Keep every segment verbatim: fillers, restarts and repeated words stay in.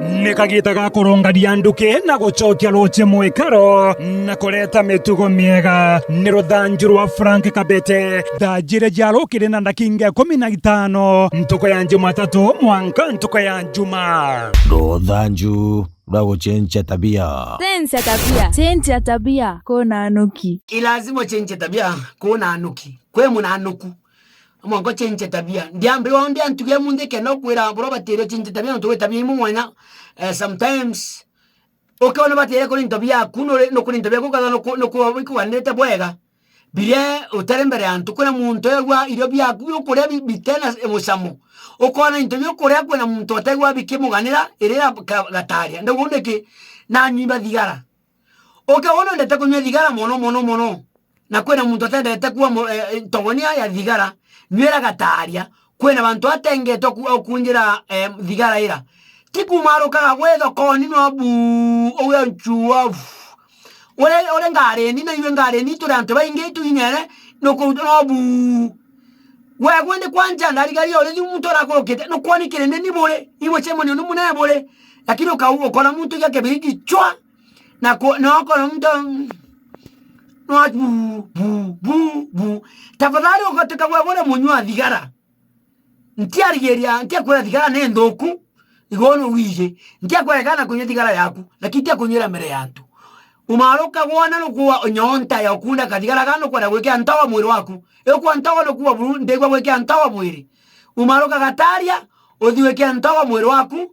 Ni kagiita ga kurungania nduki na gucokia ruuji mwikaro na kureta mitugo miega. Ni ruthanju rwa Frank Kabete. Thaa jiiri cia rukiri na ndakinga ikumi na itano, ntuku ya Jumatatu mwanka ntuku ya Juma. Ruthanju rwa gucenjia tabia. Cenjia tabia. Cenjia tabia. Kuna nuki. I lazima ucenjie tabia, kuna nuki. Kwi munanuku. Mwanka ucenjie tabia. Ndiambi wonde antu ge munthi kenda ukwira bro batiri ucenjie tabia, nontu wi tabia imwe mwanya. Eh, sometimes, ukiona batiri kuri into biaku, nuri, nukuri into biaku, ukethira nuku-, nuku-, ikuganirite bwega. Biria utari mbere ya antu, kwina muntu egua irio biaku biukuria bi-, bitena mucamo. Ukona into biukuria kwina muntu ategua bikimuganira, irira ka-, gataria. Ndauga niki? Nanywi ba thigara. Ukiona wendete kunywa thigara mono, mono, mono, na kwina muntu atendete kuwa mu-, eh, eh, ntogonia ya thigara, nywira gataria, kwina bantu atengetwe ku-, au kunjira, eh, thigara ira. Ti kumarukaga gwi thokoni no buu, uwe nchua, buu. Uri, uri ngarini, na iwe ngarini, turi antu baingi, tuinyere, nuku-, no buu. Gwe gwe ni kwanja, ndarigari uri thiu muntu urakurukite, nukwoni kirindi ni buri, iwe chemoni ni munene buri. Lakini ukau-, ukona muntu ja kibiriti chwa, na ku-, na ukona muntu, mm, no bu, bu, bu, bu. Tafadhali ugatuika gwe gwe uri munywa thigara. Ntiarigiria, ntiakwira thigara ni nthuku, igwe ni wiji. Ntiakwira kana kunywa thigara yaku, lakini ntiakunywira mbere ya antu. Umaruka gwona nukuwa nyonta ya ukunda kathigara kana nukwenda gwikira ntogo mwiri waku. Ikwa ntogo nukuwa buru, ndigwa gwikira ntogo mwiri. Umaruka gataria, uthi gwikira ntogo mwiri waku.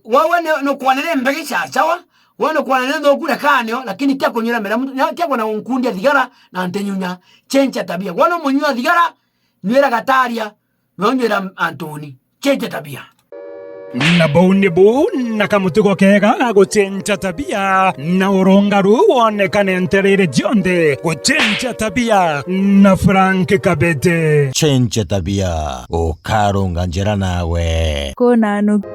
Wewe ni, nukwona ni mbegi chachawa, wewe nukwona ni nthuku, reka nio, lakini tiakunywira mbere, tiakwenda unkundia thigara na ntinyunya. Cenjia tabia. Wona munywa thigara, nywira gataria, na unywira antuni. Cenjia tabia. Na buu ni buu na kamutugo kega ga gucenjia tabia, na urungaru wonekane ntereere cionthe. Gucenjia tabia na Frank Kabete. Cenjia tabia, ukarunga njira nawe. Kuna nuki.